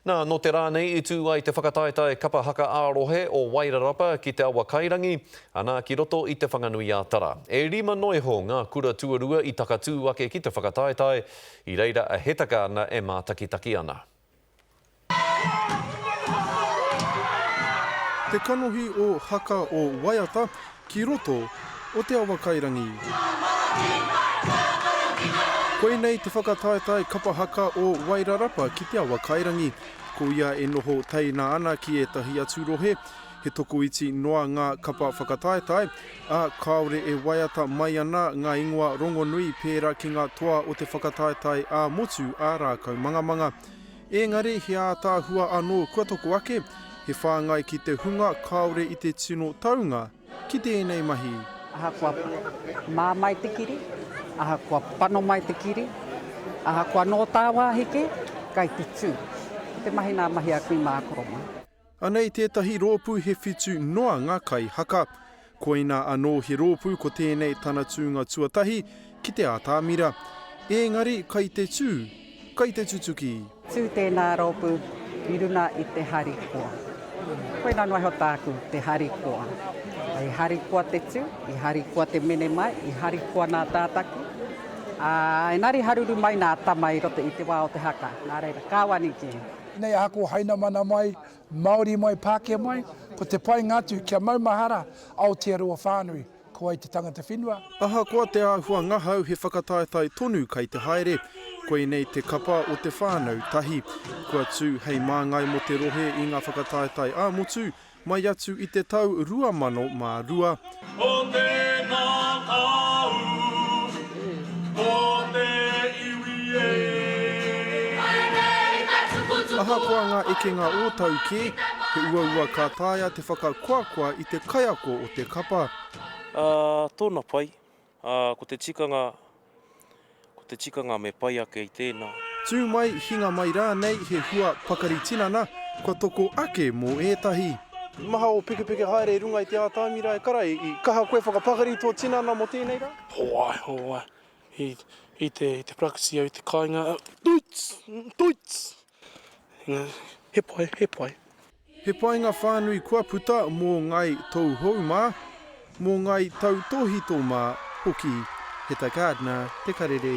Nā, nō te rā nei i tū ai te whakataetae kapa haka ā-rohe o Wairarapa ki Te Awakairangi, anā, ki roto i Te Whanganui-ā-Tara. E rima noa iho ngā kura tuarua i takatū ake ki te whakataetae, i reira a Hetaka ana e mātakitaki ana. Te kanohi o Haka o Waiata ki roto o Te Awakairangi. Koinei te whakataetae kapa haka o Wairarapa ki Te Awakairangi. Ko ia e noho teina ana ki ētahi atu rohe, he tokoiti noa ngā kapa whakataetae, ā, kāore e waiata mai ana ngā ingoa rongonui pērā ki ngā toa o te whakataetae ā-motu a Rākaumangamanga. Ēngari he ātaahua anō kua toko ake, he whāngai ki te hunga kāore i te tino taunga ki tēnei mahi. Ahakoa mā mai te kiri, ahakoa pano mai te kiri, ahakoa nō tāwāhi kē, kai te tū. Ko te mahi nā mahi a kui mā koro mā. Anei tētahi rōpū he whitu noa ngā kaihaka. Koina anō he rōpū ko tēnei tana tūnga tuatahi ki te atamira. Ēngari kai te tū, kai te tutuki. Tū tēnā rōpū i runa i te harikoa. Koina noa iho tāku, te harikoa. I harikoa te tū, i harikoa te mene mai, i harikoa nā tātaki. Ā, engari haruru mai nā tama i roto i te wā o te haka. Nā reira, kāwani kē. Nei ahakoa Hainamana mai, Māori mai, Pākehā mai, ko te painga atu kia maumahara Aotearoa whānui, ko wai te tangata whenua. Ahakoa te āhua ngahau he whakataetae tonu kai te haere, koinei te kapa o te whānau tahi. Kua tū hei māngai mō te rohe i ngā whakataetae ā-motu, mai atu i te tau 2002. Ko tēnā tāu, ko te iwi e. Ahakoa ngā ekenga o tau kē, he uaua ka taea te whakakoakoa i te kaiako o te kapa. Ā, tōna pai. Ā, ko te tikanga, ko te tikanga me pai ake i tēnā. Tū mai, hinga mai rānei he hua pakari tinana kua toko ake mō ētahi. Maha o pekepeke haere i runga i te ātamira e kara, i kaha koe whakapakari tō tinana mō tēnei rā? Hoai, hoai, i, i te, i te prakiti au i te kāinga, tuits, tuits! He pai, he pai. He painga whānui kua puta mō ngāi tauhou mā, mō ngāi tautōhito mā hoki. Heta Gardiner, Te Karere.